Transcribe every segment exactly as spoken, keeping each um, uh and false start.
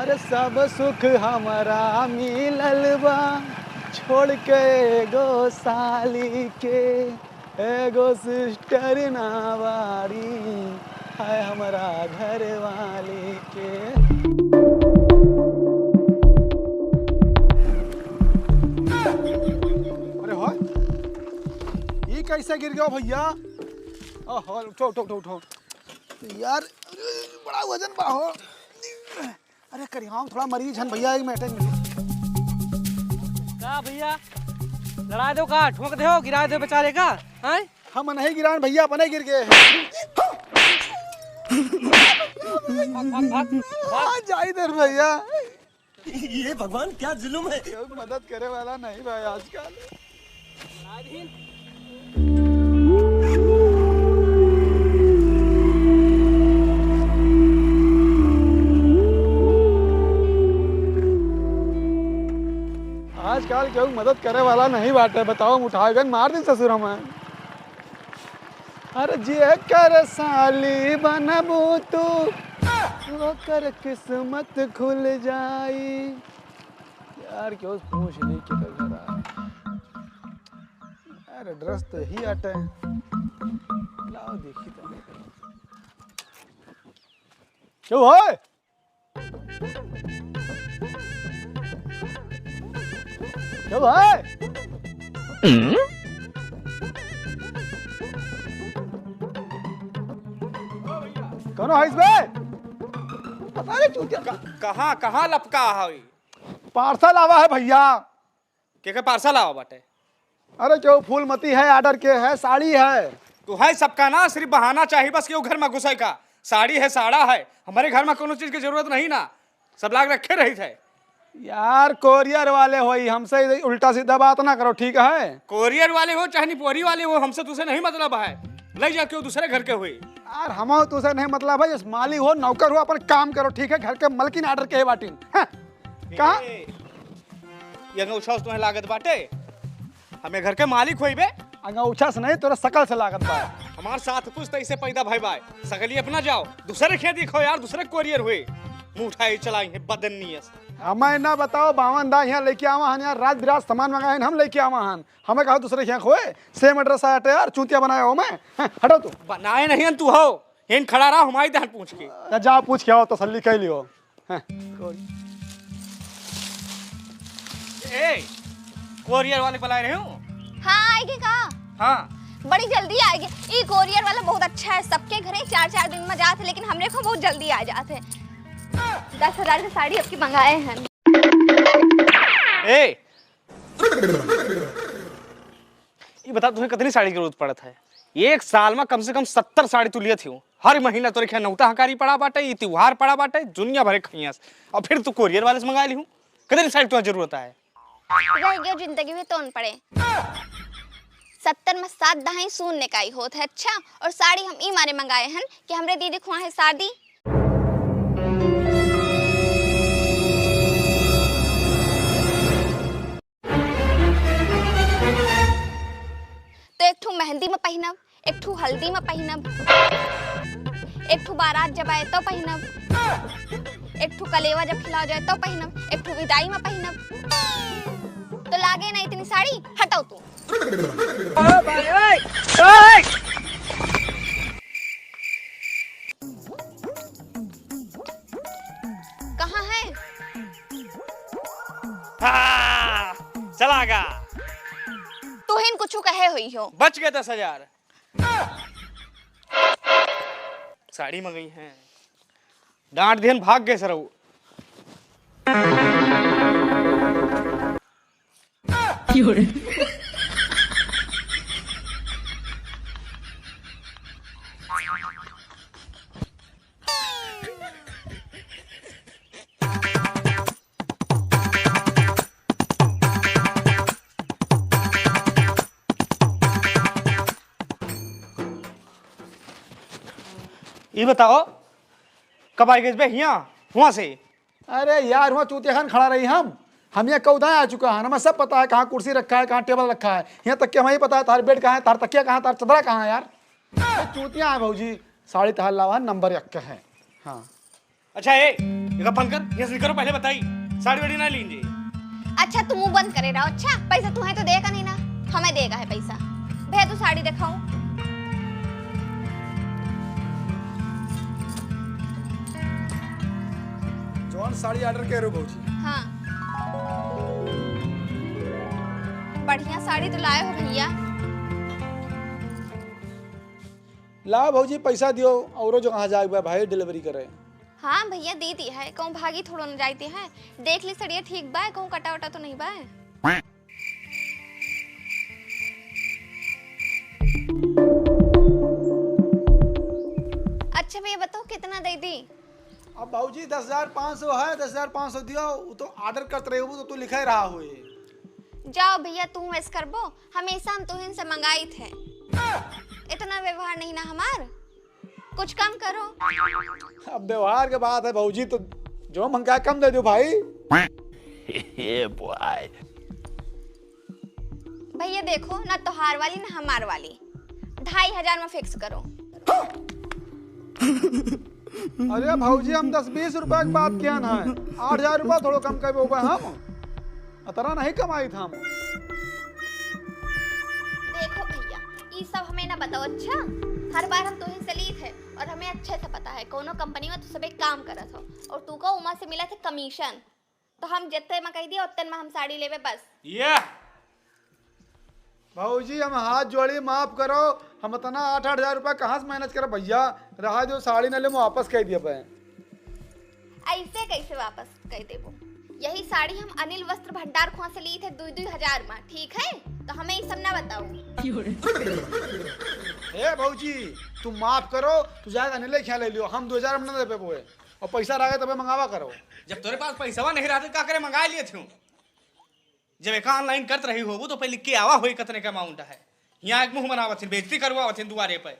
अरे सब सुख हमरा मिलल बा, छोड़ के एगो साली के, एगो सिस्टर ना बाड़ी, है हमरा घर वाली के। अरे हो, ई कैसे गिर गयो भैया? ओहो, उठो, उठो, उठो, उठो। यार, बड़ा वजन बा हो। अरे करिहाओ, थोड़ा मरीज हन भैया, एक मिनट, एक मिनट। का भैया, लड़ा दो का, ठोक दो, गिरा दो बेचारे का, हैं? हम नहीं गिरान भैया, अपने गिर गए। भाग, भाग, भाग, भाग। आ, जाई दर भैया। ये भगवान, क्या जुल्म है। कोई मदद करे वाला नहीं भाई आजकल। आजकल केहू मदद करे वाला नहीं बाटे, बताओ, हम उठाए गन मार दी ससुर हमें। अरे जेकर साली बनबू तू, ओकर किस्मत खुल जाई। यार, केहू पूछ ली के तो घर आ। अरे, एड्रेस तो यही आटे। लाओ, देखी तो। क्यों है? क्यों है? कौन है इसमें? पता नहीं, चूतिया। क-, कहाँ, कहाँ लपका है? पार्सल आवा है भैया। के के पार्सल आवा बाटे? अरे, केहू फूलमती है, ऑर्डर के है, साड़ी है। तू है सबका ना, सिर्फ बहाना चाही बस, केहू घर में घुसे का। साड़ी है, साड़ा है, हमरे घर में कोनो चीज के जरूरत नहीं ना, सब लाग रखे रही थे। यार, कोरियर वाले होई, हमसे इधर उल्टा सीधा बात ना करो, ठीक है? कोरियर वाले हो चाहे निपोरी वाले हो, हमसे तुसे नहीं मतलब है। ले जा केहू दूसरे घर के होई। यार, हम तुसे नहीं मतलब है, इस मालिक हो, नौकर हो, अपन काम करो, ठीक है? घर के मलकिन ऑर्डर के है बाटिन, हैं? कहाँ? ए, ये अंगौछा से तुम्हें लागत बाटे? हमें घर के मालिक होई बे? अंगौछा से नहीं, तोरे शकल से लागत बा। हमार साथ कुछ तो इसे पैदा भाई भाई। सकली अपना जाओ, दूसरे खेत देखो यार, दूसरे कोरियर हुए। मुंह उठाए चलाई है बदन नियस। हमें ना बताओ, बावन दा यहाँ लेके आवा हन यार, राज विराज सामान मंगाए हन, हम लेके आवा हन। हमें कहा दूसरे खेत होए, सेम एड्रेस आया यार, चूतिया बनाया हो मैं। हैं, हटो तू। बनाए नहीं हन तू हो, हेन खड़ा रहा, हमारी दहन पूछ के। या जाओ पूछ के आओ, तसल्ली कर लियो। हैं। ए, कोरियर वाले बुलाए रहे हो? हाँ, आएगी का? हाँ। बड़ी जल्दी आएगी। ई कोरियर वाला बहुत अच्छा है, सबके घरे चार चार दिन में जात है, लेकिन हमरे को बहुत जल्दी आ जात है। दस हजार के साड़ी आपकी मंगाए हैं। ए, ये बता, तुम्हें कितनी साड़ी की जरूरत पड़त है? एक साल में कम से कम सत्तर साड़ी तू लियत ही हूँ। हर महीना तोरे खें नौता हकारी पड़ा बाटे, ये त्योहार पड़ा बाटे, दुनिया भरे खइयास। और फिर तू कोरियर वाले से मंगा ली हूँ। कितनी साड़ी तुम्हें जरूरत है? रह गयो जिंदगी में तोन पड़े। सत्तर में सात दहाई शून्य का ही होत है। अच्छा, और साड़ी हम ई मारे मंगाए हन कि हमरे दीदी खुआ है शादी। तो एक ठो मेहंदी में पहिनब, एक ठो हल्दी में पहिनब, एक ठो बारात जब आए तो पहिनब, एक ठो कलेवा जब खिलाओ जाए तो पहिनब, एक ठो विदाई में पहिनब। तो लागे ना इतनी साड़ी, हटाओ तू। कहाँ है? हाँ, चला गा। तुहिन कुछ कहे हुई हो। बच गए दस हजार। साड़ी मंगई है, डांट दिहन, भाग गए सरऊ। ई बताओ, कब आइ गए बे हियाँ, हुआँ से? अरे यार, हुआँ चूतिया खान खड़ा रही हम। हम यहाँ कौदा आ चुका है, हमें सब पता है कहाँ कुर्सी रखा है, कहाँ टेबल रखा है। यहाँ तक कि हमें ही पता है तार बेड कहाँ है, तार तकिया कहाँ है, तार चदरा कहाँ है यार। अरे चूतिया है भौजी, साड़ी तहार लावा नंबर एक के है। हाँ। अच्छा, ए, एका बंद कर, यहाँ से निकरो, पहले बताई। साड़ी वाड़ी ना लीन जी। अच्छा, तू मुंह बंद करे रहो। अच्छा, पैसा तू है तो देगा नहीं ना, हमें देगा है पैसा। भैया, तू साड़ी दिखाओ। जौन साड़ी order करे रहो भौजी। हाँ, बढ़िया साड़ी तो लाए हो भैया। ला भौजी, पैसा दियो, औरो जो कहाँ जाए बा भाई delivery करे। हाँ भैया, दे दी है, कहूँ भागी थोड़ो न जाते हैं। देख ली सड़िया ठीक बा, कहूँ कटा वटा तो नहीं बा। अच्छा भैया, बताओ कितना दे दी? अब भौजी, दस हजार पाँच सौ है, दस हजार पाँच सौ दियो, वो तो order करत रहे हो, तो तू लिखे रहा हो ये। जाओ भैया, तू ऐस करबो, हमेशा हम तुहिन से मंगाई थे। इतना व्यवहार नहीं ना हमार, कुछ कम करो। अब व्यवहार के बात है भौजी, तो जो मंगा कम दे दो भाई। ये बॉय। भैया देखो, ना तोहार वाली ना हमार वाली, ढाई हजार में fix करो। अरे भौजी, हम दस बीस रुपया के बात किया ना है, आठ हजार रुपया थोड़ो कम कर देबो हम, अतरा नहीं कमाई था हम। देखो भैया, ई सब हमें ना बताओ, अच्छा? हर बार हम तोहिन से लीत है और हमें अच्छे से पता है कौनो कंपनी में तू सब एक काम करत हो और तू का उमा से मिला थे कमीशन, तो हम जितने में कह दिया उतने में हम साड़ी लेबे बस। ये भौजी, हम हाथ जोड़ी, माफ करो, हम इतना आठ आठ हजार रुपया कहाँ से manage करब भैया? रहा दो, साड़ी न ले, मैं वापस कह दिया पे। ऐसे कैसे वापस कह देबो? यही साड़ी हम अनिल वस्त्र भंडार खुआ से ली थे दुई दुई हजार में, ठीक है? तो हमें ये सब ना बताओ। ए भौजी, तू माफ करो, तू जाके अनिल के यहाँ ले लियो, हम दो हजार में ना दे पेबो है। और पैसा रहे तबे मंगावा करो। जब तोरे पास पैसवा नहीं रहते, का करे मंगा लिए थे? जब एका online करत रही होबू तो पहले लिख के आवा होई कतने का amount है। यहाँ एक मुंह बनावत हिन, बेइज्जती करवावत हिन दुआरे पे।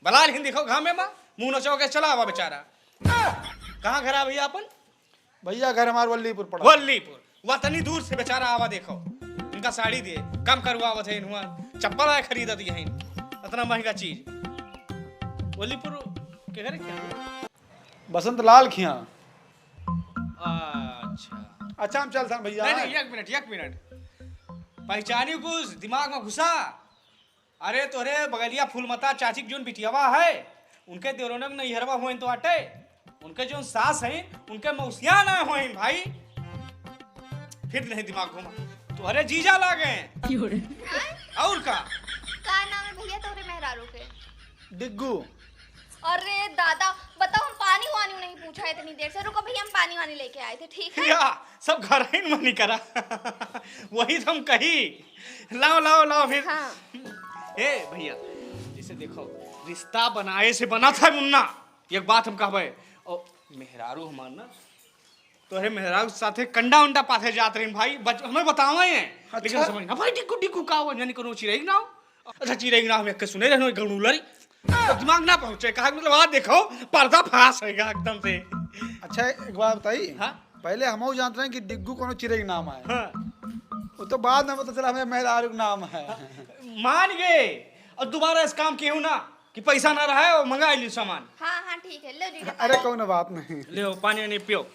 बलाल हिन देखो घामे मा, मुंह नचो के चला आवा बेचारा। कहाँ घर आ भैया अपन? भैया घर हमार वल्लीपुर पड़ा। वल्लीपुर। वतनी दूर से बेचारा आवा देखो। इनका साड़ी दिए, कम करवावत है इन्हुआ। चप्पल आए खरीदत यहीं। इतना महंगा चीज। वल्लीपुर के घरे क्या? बसंत लाल खिया। अच्छा। अच्छा, हम चलत हन भैया। नहीं, नहीं, एक मिनट, एक मिनट। पहचानी कुछ दिमाग में घुसा। अरे तोरे बगलिया फूलमता चाची के जोन बिटियावा है, उनके देवरोनक नैहरवा होइन तो आटे, उनके जोन सास हैं, उनके मौसिया ना होइन भाई। फिर नहीं दिमाग घुमा। तोहरे जीजा लागे। क्यों रे? और का? का नाम है भैया तोहरे मेहरारू के? डिग्गू। अरे दादा, बताओ, हम पानी वानी नहीं पूछा है इतनी देर से। रुको भैया, हम पानी वानी लेके आए थे, ठीक है? या, सब घर ही में नहीं करा। वही तो हम कही। लाओ, लाओ, लाओ फिर। हाँ। ए भैया, जैसे देखो, रिश्ता बनाए से बना था मुन्ना। एक बात हम कहबे, और मेहरारू हमार ना, तोहरे मेहरारू के साथे कंडा उंडा पाथे जात रही भाई, बच-, हमें बतावे हैं। अच्छा। लेकिन समझ ना भाई, डिग्गू, डिग्गू का हो, यानी कोनो चिरई ना हो। अच्छा, चिरई ना हो, हम एक सुने रहनो, गंडूलरी। तो दिमाग ना पहुंचे, कहा मतलब, आ देखो, पर्दा फाश होएगा एकदम से। अच्छा, एक बात बताई। हाँ? पहले हम जानते रहे कि डिग्गू कोनो चिरई नाम है। हाँ। वो तो बाद में पता चला हमें मेहरारू का नाम है। मान गए, और दोबारा इस काम की हूँ ना। कि पैसा ना रहा है, वो मंगा लियो सामान। हाँ, हाँ, ठीक है, लो जीजा, अरे, पानी। कौनो बात नहीं। ले, पानी वानी पियो।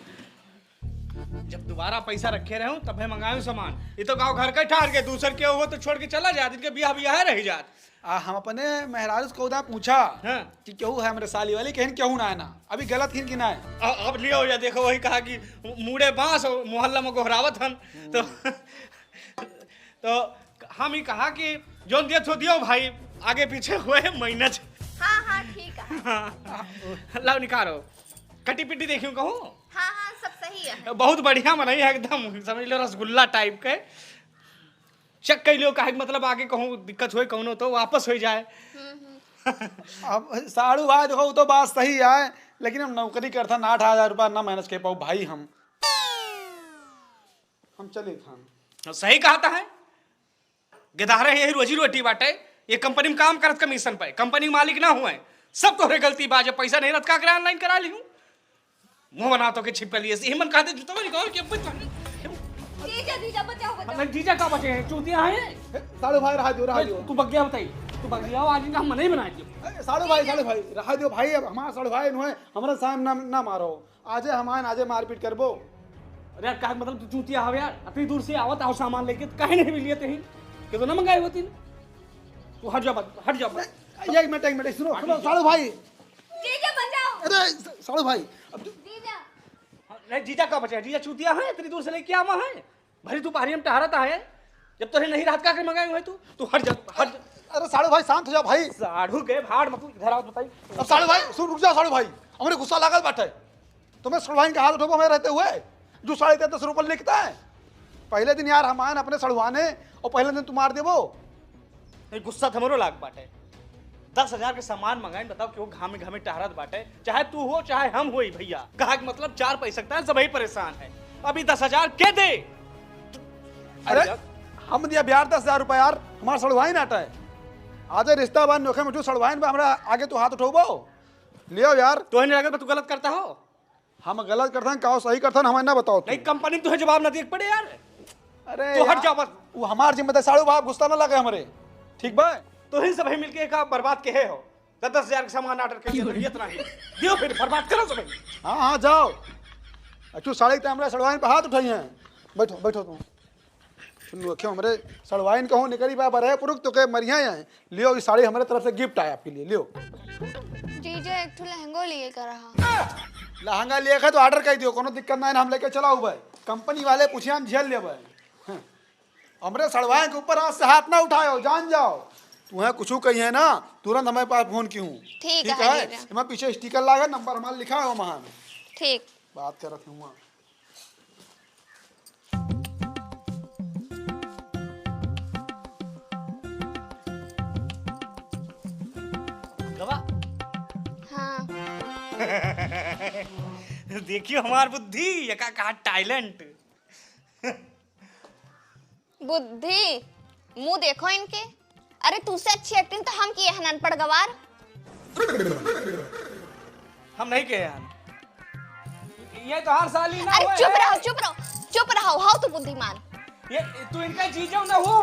जब दोबारा पैसा रखे रहूं, तबे मंगाऊं सामान। ये तो गाँव घर के ठहर के, दूसर के हो तो छोड़ के चला जात, इनके बियाह बियाह रह जात। आ, हम अपने मेहरारू से कौदा पूछा हाँ। कि केहू है हमरे साली वाली, कहन केहू ना है ना। अभी गलत हिन कि ना है? आ, अब लियो या देखो, वही कहा कि मुड़े बांस और मोहल्ला में गोहरावत हन। तो तो हम ही कहा कि जोन दियो थो दियो भाई, आगे पीछे हुए मैनेज। हाँ, हाँ, ठीक है। हाँ। लाओ निकालो। कटी पिटी देखियो कहूँ। हाँ, हाँ, सब सही है। बहुत बढ़िया बनाई है एकदम, समझ लो रसगुल्ला type के। check कर लियो, काहे कि मतलब आगे कहूँ दिक्कत होए कौनो तो वापस हो जाए। हम्म, हम्म। अब साढ़ू भाई देखो, वो तो बात सही है, लेकिन हम नौकरी करता ना, आठ हजार रुपया ना manage कर पाऊ भाई हम। हम चले थान। सही कहत है, गेदहरे यही रोजी रोटी बाटे। ये कंपनी में काम करत कमीशन पे, कंपनी के मालिक ना हुए, सब तोहरे गलती बा। जब पैसा नहीं रहत का करे online करा ली हूँ। मुंह बना तो के छिपलिए से, हिमन कहते जूता निकाल के अब जीजा, जीजा, बचाओ, बचाओ। मतलब जीजा का बचे हैं, चूतिया है। ए, साढ़ू भाई, रहा दियो, रहा दियो। तू बग्या बताई। तू बगलियाओ, आज इनका हम मना ही बना दियो। ए, साढ़ू भाई, साढ़ू भाई, रहा दियो भाई, अब हमारा साढ़ू भाई नु है, हमारा सामने ना, ना मारो। आजे हम आए, आजे मारपीट करबो। अरे यार, का मतलब तू चूतिया हवे यार, अतनी दूर से आवत हो सामान लेके, तो काहे नहीं मिलिए तही? कि तो ना मंगाई होती ना। तू हट जा मत, हट जा मत। एक मिनट, एक मिनट, सुनो, सुनो, साढ़ू भाई। जीजा बचाओ। अरे, साढ़ू भाई, अब तू जीजा। नहीं, जीजा का बचा है? जीजा चूतिया है, इतनी दूर से लेके आवा है। भरी तू बाहरी हम टहरत है, जब तोहे नहीं रहत का के मंगाए हुए तू, तू हट जा, हट जा। अरे साढ़ू भाई, शांत हो जाओ भाई। साढ़ू के भाड़ में तू इधर आओ, बताई। अब साढ़ू भाई, सुन, रुक जाओ साढ़ू भाई, हमरे गुस्सा लागल बाटे। तुम्हें साढ़ू भाई का हाथ उठाबो हमें रहते हुए, जो साढ़े तेरह सौ रुपये लिखता है, पहले दिन यार हम आए अपने सड़ुआने और पहले दिन तू मार देबो। नहीं, गुस्सा तो हमरो लाग बाटे। दस हजार के सामान मंगाइन, बताओ कि वो घामे घामे टहरत बाटे, चाहे तू हो चाहे हम होई भैया, कहा कि मतलब चार पैसा तक सबही परेशान है। अभी दस हजार के दे? अरे, हम दिया बिहार दस हजार रुपया यार, हमार सड़ुआइन आटा है। आज रिश्ता बा नोखे में जो सड़ुआइन बा, हमरा आगे तू हाथ उठौबो? लियो यार। तोहे नहीं लगे तू गलत करता हो? हम गलत करथन, का सही करथन, हमें ना बताओ तू। नहीं, कंपनी में तुहे जवाब ना दिए के पड़े यार। अरे तू हट यार, जा बस। वो हमार जिम्मेदारी, साढ़ू बाप गुस्सा ना लगे हमरे, ठीक बा? तोही सबही मिलके का बर्बाद के है हो। दस दस हजार के सामान ऑर्डर कर दिया, इतना ही। दियो फिर, बर्बाद करो सबही। हाँ, हाँ, जाओ। अच्छू साढ़े के हमरा सड़वाइन पे हाथ उठाई हैं। बैठो, बैठो तुम। सुन लो, क्यों हमरे सड़वाइन कहूँ निकरी बा, बरहे पुरुख तो के मरिया है। लियो, ये साड़ी हमारे तरफ से गिफ्ट है आपके लिए, लियो। जीजा, एक ठो लहंगो लिए का रहा। लहंगा लिए का तो ऑर्डर कर दियो, कोनो दिक्कत ना है, हम लेके चला हुआ है। कंपनी वाले पूछे, हम झेल लेबे। हाँ। हमरे सड़वाइन के ऊपर आज से हाथ ना उठायो, जान जाओ। तुम्हें कुछ कही है ना, तुरंत हमारे पास फोन की हूँ। ठीक है, जीजा। एमा पीछे स्टिकर लागे, नंबर हमारा लिखा है वहाँ। ठीक। बात करत हूँ वहाँ। गवा। हाँ। देखियो हमार बुद्धि, यका कहा टैलेंट। बुद्धि, मुंह देखो इनके। अरे, तुझसे अच्छी एक्टिंग तो हम किए हैं, अनपढ़ गवार। हम नहीं किए हैं। ये तो हर साल ही ना अरे, हुआ चुप है। रहो, चुप रहो, चुप रहो, हो तू बुद्धिमान। ये तू इनका जीजो ना हो।